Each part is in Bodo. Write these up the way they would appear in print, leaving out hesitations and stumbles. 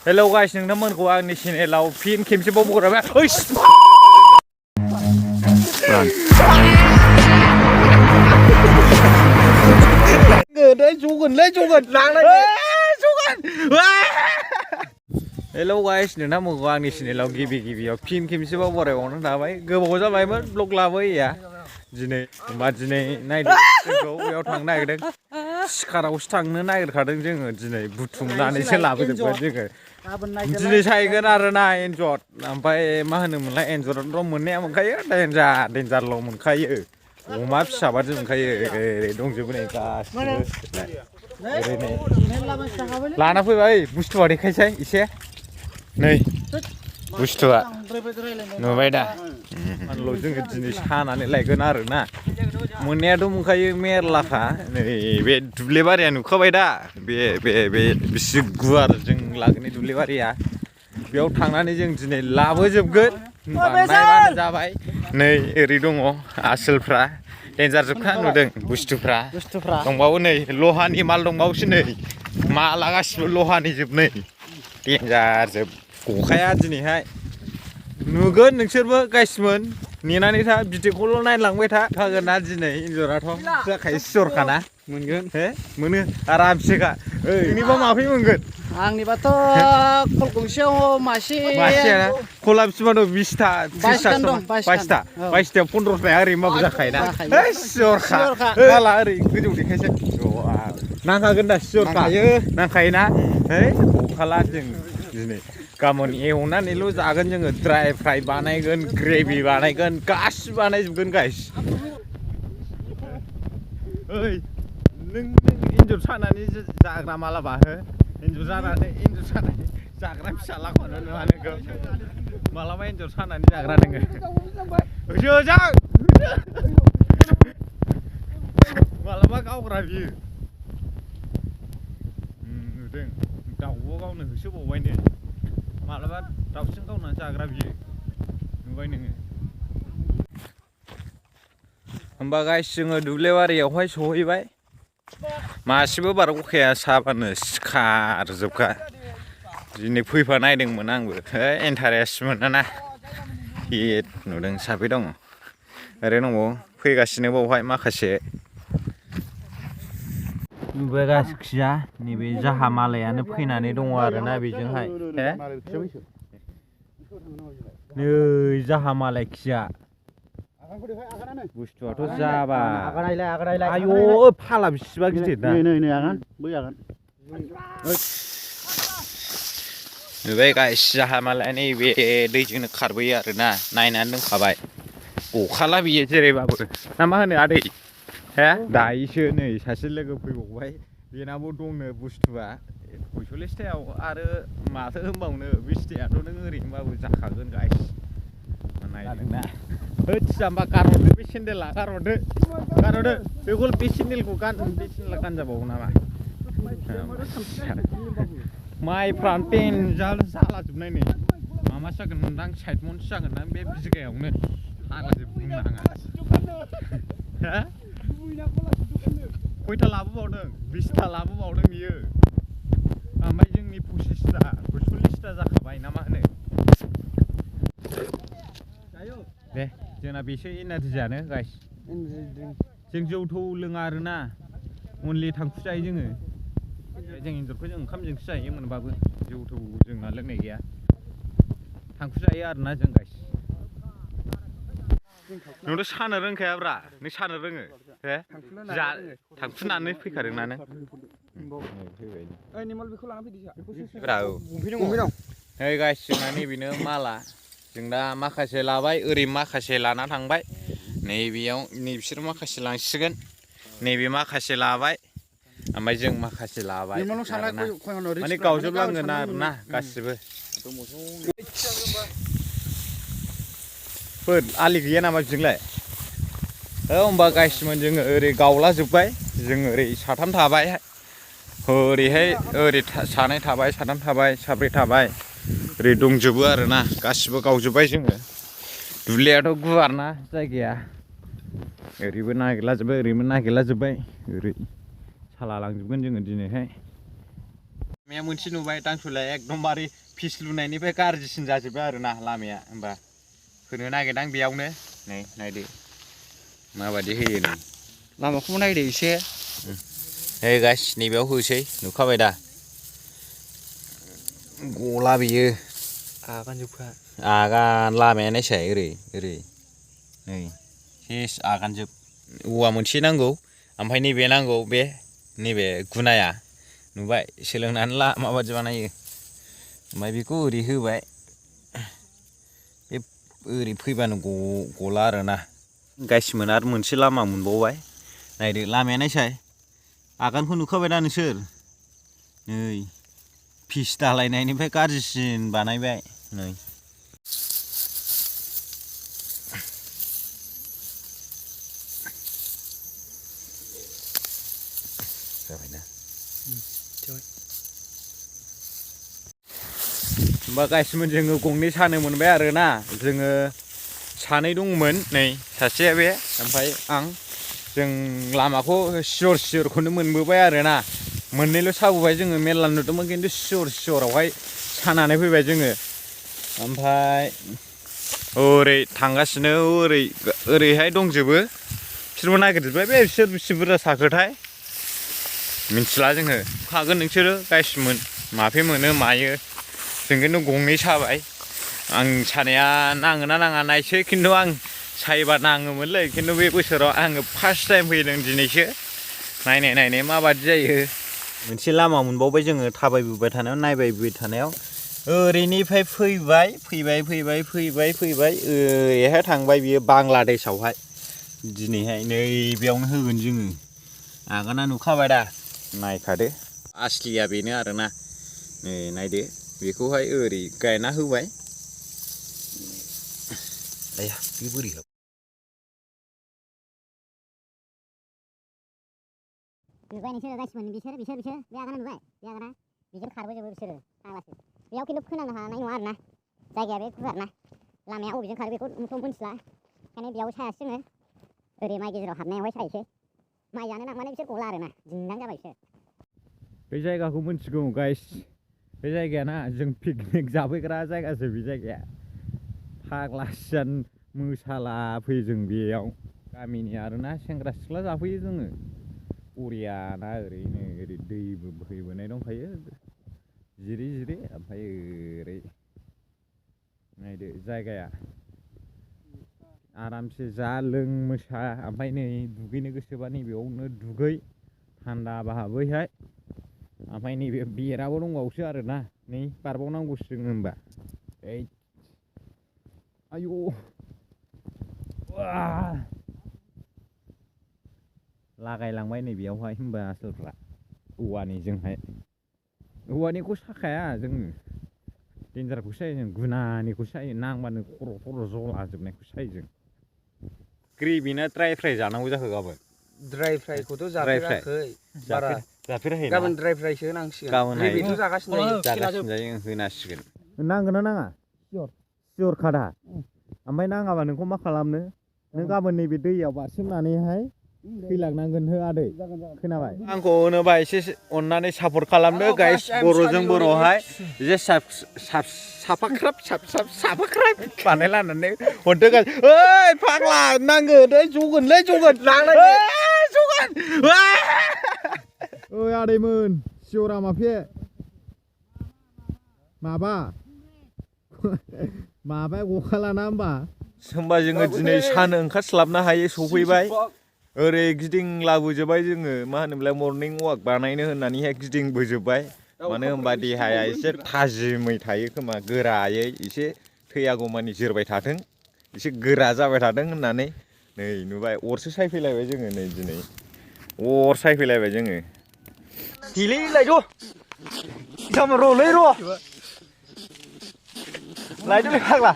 Hello guys, नोंथांमोनखौ आंनि चेनेलाव फिन खेबसेबाव बरायबाय। Hello guys, नोंथांमोनखौ आंनि चेनेलाव गिबियाव फिन खेबसेबाव बरायबावनो थाबाय। गोबाव जाबायमोन ब्लग लाबोयैया। दिनै नायदो जोंखौ बेयाव थांनो नागिरदों। सिखारावसो थांनो नागिरखादों जोङो दिनै बुथुमनानैसो लाबोजोबबाय जोङो। दिनै सायगोन आरोना एन्जर ओमफ्राय मा होनोमोनलाय एन्जरथ' मोननाया मोनखायो डेन्जारल' मोनखायो अमा फिसाबासो मोनखायो ओरै दंजोबो नै गासिबो ओरैनो लाना फैबाय बुस्थुआ देखायसाय एसे नै बुस्थुआ नुबाय दा जोङो दिनै सानानै लायगोन आरोना मोननायाथ' मोनखायो मेरलाखा नै बे दुब्लि बारिया नुखाबाय दा बे बिसि गुवार जों लागोननि दुब्लि बारिया बेयाव थांनानै जों दिनै लाबोजोबगोन नायबानो जाबाय नै ओरै दङ आसोलफ्रा डेन्जार जोबखा नुदों बुस्थुफ्रा दंबावो नै लहानि माल दंबावोसो नै माला गासिबो लहानि जोब नै डेन्जार जोब गखाया दिनैहाय नुगोन नोंसोरबो गाइसमोन नेनानै था बिदैखौल' नायलांबाय थागोन ना दिनै एन्जराथ' जाखायो सियरखाना मोनगोन हे मोनो आरामसेखा नोंनिबा माफै मोनगोन आंनिबाथ' खल गंसेयाव मासेया खला बिसिबां दं 20टा 22टा 15टाया ओरैनोबाबो जाखायोना सियरखा माला ओरै गोजौ देखायसै नांखागोन दा सियरखा नांखायोना है गखाला जों दिनै गाबोन एवनानैल' जागोन जोङो ड्राय फ्राय बानायगोन ग्रेभि बानायगोन गासिबो बानायजोबगोन गाइस ओइ नों एन्जर सानानै जाग्रा मालाबा हो एन्जर सानानै जाग्रा फिसालाखौनो नुवा नोंखौ मालाबा एन्जर सानानै जाग्रा नोङो होसो मालाबा गावग्रा बियो नुदों दाउबो गावनो होसोबावबायनो मालाबा दाउसिन गावनानै जाग्रा बियो नुबाय नोङो होमबा गाइस जोङो दुब्लिबारियावहाय सहैबाय मासेबो बारग'खाया साबानो सिखारजोबखा दिनै फैफा नायदोंमोन आंबो इन्टारेस्ट मोनोना हिट नुदों साफै दङ ओरै दंबावो फैगासिनो बावहाय माखासे नुबाय गासिखिजा नैबे जाहा मालायानो फैनानै दङ आरोना बेजोंहाय नै जाहा मालाय खिया बुस्थुआथ' जाबा आयौ फाला बिसिबा गिदिर दा नै आगान बै आगान नुबाय गाइस जाहा मालाया नैबे दैजोंनो खारबोयो आरोना नायनानै दोनखाबाय गखाला बियो जेरैबाबो ना मा होनो आदै हे दायोसो नै सासे लोगो फैबावबाय बेनाबो दंनो बुस्थुआ 45टायाव आरो माथो होनबावनो 20टायाथ' नों ओरैनोबाबो जाखागोन गाइस नायदोंना होद जाम्बा गारहरदो बे सेन्देला गारहरदो बेखौ बे सेन्देलखौ बे सेन्देला गानजाबावो नामा माइफ्रानो पेन्जाल जालाजोबनाय नै माबासो जागोन मोनदां 60 मनसो जागोन ना बे बिगायावनो हालाजोब बुंनो आङा खयथा लाबोबावदों 20टा लाबोबावदों बियो ओमफ्राय जोंनि 25टा 40टा जाखाबाय ना मा होनो दे जोंना बेसो एनार्जि जानो गाइस जों जौ थौ लोङा आरोना अनलि थांखु जायो जोङो जों एन्जरखौ जों ओंखामजोंसो जायो मोनबाबो जौ थौ जोंना लोंनाय गैया थांखु जायो आरोना जों गाइस नोंथ' सानो रोंखायाब्रा नों सानो रोङो हे थांखुनानै फैखादोंना नों नै गाइस जोंना नैबेनो माला जों दा माखासे लाबाय ओरै माखासे लाना थांबाय नैबेयाव बिसोर माखासे लांसिगोन नैबे माखासे लाबाय ओमफ्राय जों माखासे लाबाय माने गावजोबलांगोन आरोना गासिबो आलि गैया नामा बिजोंलाय होमबा गाइसमोन जोङो ओरै गावलाजोब्बाय जों ओरै साथाम थाबाय ओरैहाय ओरै सानै थाबाय साथाम थाबाय साब्रै थाबाय ओरै दंजोबो आरोना गासिबो गावजोब्बाय जोङो दुब्लियाथ' गुवारना जायगाया ओरैबो नागिरला जोब्बाय ओरै साला लांजोबगोन जोङो दिनैहाय लामाया मोनसे नुबाय दांसुलाया एकदमबारे फिस लुनायनिफ्राय गाज्रिसिन जाजोब्बाय आरोना लामाया होमबा होनो नागिरदां बेयावनो नै नायदो माबायदि होयो नै लामाखौबो नायदो एसे नै गाइस नैबेयाव होसै नुखाबाय दा गला बियो आगान लामाया नायसाय ओरै नै सेस आगानजोब औवा मोनसे नांगौ ओमफ्राय नैबे नांगौ बे नैबे गुनाया नुबाय सोलोंनानै ला माबादि बानायो ओमफ्राय बेखौ ओरै होबाय बे ओरै फैबानो गला आरोना गाइसमोन आरो मोनसे लामा मोनबावबाय नायदो लामाया नायसाय आगानखौ नुखाबाय दा नोंसोर नै फिस दालायनायनिफ्राय गाज्रिसिन बानायबाय नै जाबायना होमबा गाइसमोन जोङो गंनै सानो मोनबाय आरोना जोङो सानै दंमोन नै सासेया बे ओमफ्राय आं जों लामाखौ सियरखौनो मोनबोबाय आरोना मोननैल' साबोबाय जोङो मेरला नुदोंमोन खिन्थु सियरावहाय सानानै फैबाय जोङो ओमफ्राय ओरै थांगासिनो ओरैहाय दंजोबो बिसोरबो नागिरजोब्बाय बे बिसोर बेसे बुरजा साखोथाय मिन्थिला जोङो खागोन नोंसोरो गाइसमोन माबे मोनो मायो जों खिन्थु गंनै साबाय आं सानाया नाङोना नाङा नायसै खिन्थु आं सायोबा नाङोमोनलै खिन्थु बे बोसोराव आङो फार्स्ट टाइम फैदों दिनैसो नायनाय माबादि जायो मोनसे लामा मोनबावबाय जोङो थाबायबोबाय थानायाव नायबायबोबाय थानायाव ओरैनिफ्राय फैबाय ओरैहाय थांबाय बियो बांलादेशआवहाय दिनैहाय नै बेयावनो होगोन जोङो आगाना नुखाबाय दा नायखादो आसलिया बेनो आरोना नै नायदो बेखौहाय ओरै गायना होबाय आया बे बोरै नुबाय नोंसोरो गाइसमोन बिसोर बे आगाना नुबाय बे आगाना बिजों खारबोजोबो बिसोरो फाग्लासो बेयाव खिन्थु फोनांनो हानाय नङा आरोना जायगाया बे गुवारना लामाया अबेजों खारो बेखौथ' मोनथिला ओंखायनो बेयाव सायासै जोङो ओरै माइ गेजेराव हाबनायावहाय सायसै माइ जानो नांबानो बिसोर गला आरोना दिंदां जाबाय बिसोर बे जायगाखौ मिथिगौ गाइस बे जायगाया ना जों पिकनिक जाफैग्रा जायगासो बे जायगाया फाग्लासियान मोसाला फैयो जों बेयाव गामिनि आरोना सेंग्रा सिख्ला जाफैयो जोङो बरियाना ओरैनो ओरै दैबो बोहैबोनाय दंखायो जिरि ओमफ्राय ओरै नायदो जायगाया आरामसे जा लों मोसा ओमफ्राय नै दुगैनो गोसोबा नैबेयावनो दुगै थान्दाबा हाबैहाय ओमफ्राय नैबे बेराबो दंबावोसो आरोना नै बारबावनांगौसो जोङो होमबा आयौ लागायलांबाय नै बेयावहाय होमबा आसोलफ्रा औवानिखौ साखाया जोङो देन्जारखौ सायो जों गुनानिखौ सायो नांबानो खर' जलाजोबनायखौ सायो जों ग्रेभिना ड्राइ फ्राइ जानांगौ जाखो गाबोन ड्राइ फ्राइखौथ' जाफेराखै बारा जाफेराखै गाबोन ड्राइ फ्राइसो होनांसिगोन गाबोनहाय ग्रेभिथ' जागासिनो जायो होनांसिगोन नांगोन ना नाङा सियर खादा ओमफ्राय नाङाबा नोंखौ मा खालामनो नों गाबोन नैबे दैयाव बारसोमनानैहाय फैलांनांगोन हो आदै खोनाबाय आंखौ होनोबा एसे अननानै सापर्ट खालामदो गाइस बर'जों बर'हाय एसे साफाख्राब बानायलानानै हरदो गाइस ओइ फाग्ला नांगोन ओइ जगोन ओइ आदैमोन सियरा माफे माबाया गखालाना होमबा जोङो दिनै सान ओंखारस्लाबनो हायो सफैबाय ओरै गिदिंलाबोजोबबाय जोङो मा होनोमोनलाय मर्निं वाक बानायनो होननानैहाय गिदिंबोजोबबाय मानो होनबा देहाया एसे थाजिमै थायो खोमा गोरायै एसे थैयागौमानि जोरबाय थाथों एसे गोरा जाबाय थाथों होननानै नै नुबाय अरसो सायफैलायबाय जोङो नै दिनै अर सायफैलायबाय जोङो लायदोलै फाग्ला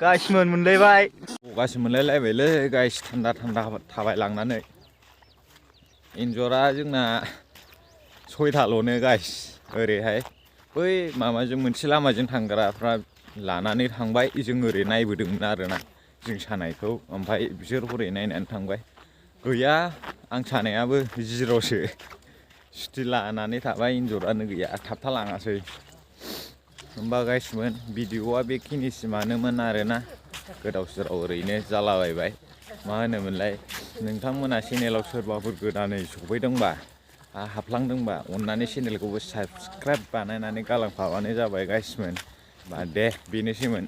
गाइसमोन मोनलायबाय गाइस मोनलायलायबायलै गाइस थान्दा थाबायलांनानै एन्जरा जोंना 6थाल'नो गाइस ओरैहाय बै माबाजों मोनसे लामाजों थांग्राफ्रा लानानै थांबाय जों ओरै नायबोदोंमोन आरोना जों सानायखौ ओमफ्राय बिसोर हरै नायनानै थांबाय गैया आं सानायाबो जिर'सो सुथि लानानै थाबाय एन्जरानो गैया थाबथालाङासै होमबा गाइसमोन भिडिअआ बेखिनिसिमानोमोन आरोना गोदाव सोराव ओरैनो जालाबायबाय मा होनोमोनलाय नोंथांमोना चेनेलाव सोरबाफोर गोदानै सफैदोंबा हाबलांदोंबा अननानै चेनेलखौबो साबस्क्राइब बानायनानै गालांफाबानो जाबाय गाइसमोन बा दे बेनोसैमोन।